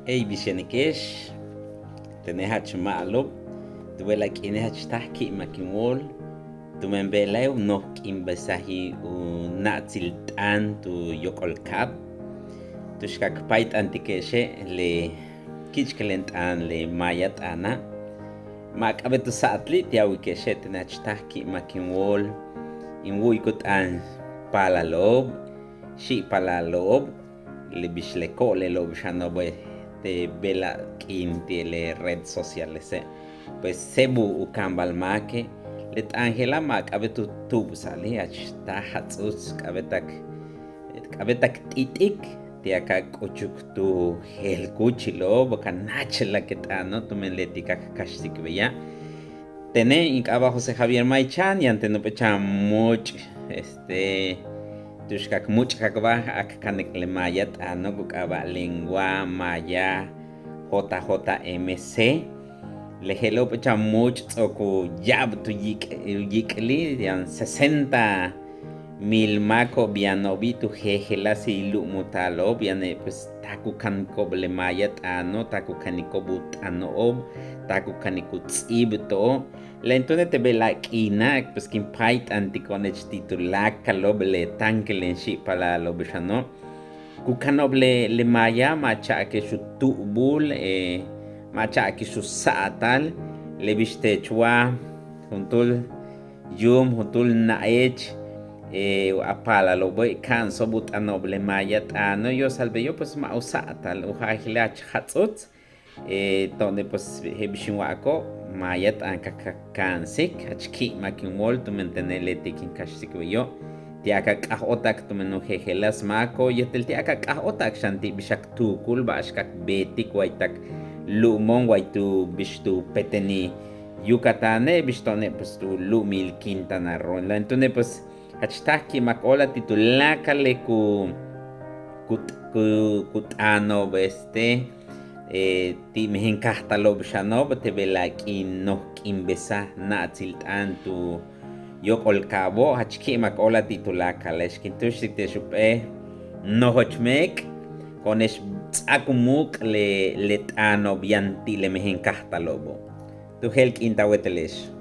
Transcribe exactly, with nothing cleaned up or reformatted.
Ey bix yanike'ex, tene' jach ma'alob, tu beel a k'iine' jach táaj ki'imak in wóol tumen bejla'e' u noj k'iinbesaji' u na'atsil t'aan tu yóok'ol kaab. Tu'ux ka k payt'antike'exe' le ki'ichkelem t'aan le maaya t'aana', ma' k'a'abéet u sa'atli'. Ti'awike'exe' tene' jach táaj ki'imak in wóol in wu'uyik u t'aan paalalo'ob, xi'ipaalalo'ob, le bix le ko'olelo'ob xano'ob te' beel a k'iin ti' le redes socialese'. Pues séeb u kaambal máake', le t'aan je'ela' ma' k'a'abéet u tu'ubsa'ali', jach táaj jats'uts, k'a'abéet k k'a'abéet k t'it'ik ti'al ka k'uchuk tu jeel kúuchilo'ob, ka náachal k t'aano' tumen leti' ka k kaxtik beya'. Tene' in k'aaba' José Javier May Chan, yaan ten jump'éel chan múuch', este, tu'ux ka k múuch'kabaj k kanik le maaya t'aano' ku k'aaba' Lengua Maya J J M C. Le je'elo' jump'éel chan múuch' ts'o'ok u ya'ab tu yik', u yik'li', yaan sesenta mil máako'ob yano'obi' tu jejeláas lu'um u taalo'ob, yane' pues taak u kaniko'ob le maaya t'aano', taak u kaniko'ob u t'ano'ob, taak u kanik u ts'íib to'o'. La'ayn túune' te' beel a k'iina' pues kin payt'antiko'onech ti' tuláakalo'ob le táankelem xi'ipaalalo'ob xano'. Ku kano'ob le, le maaya ma' cha'ake'ex u tu'ubul, eh, ma' cha'ake'ex u sa'atal, le bix teech wa juntúul yuum, juntúul na'ech, eh, a paalalo'obe' ka'anso'ob u t'ano'ob le maaya t'aano', yo'osal beyo' pues ma' u sa'atal, u jaajile' jach jats'uts. Eh, to'one' pues je'el bix in wa'ako', maaya t'aan ka, ka ka'ansik, jach ki'imak in wóol tumen tene' leti' kin kaxtik beyo'. Ti'al ka k'aj óota'ak tumen u jejeláas máako', yéetel ti'al ka k'aj óota'ak xan ti' bix k tuukul, ba'ax k beetik way tak lu'umo'on, way tu bix tu petenil Yucatane', bix to'one' pues tu lu'umil Quintana Roo. La'ayn túune' pues jach táaj ki'imak óolal ti' tuláakal le ku, ku, ku, ku t'aano'ob este, eh, ti' mejen kajtalo'ob xano'ob te' beel a k'iin noj k'iinbesaj na'atsil t'aan tu yóok'ol kaabo', jach ki'imak óolal ti' tuláakale'ex. Kin túuxtik te'ex jump'éel nojoch meek, ko'one'ex ts'áak u muuk' le, le t'aano'ob yaan ti' le mejen kajtalo'obo'. Tu jeel k'iin ta wéetele'ex.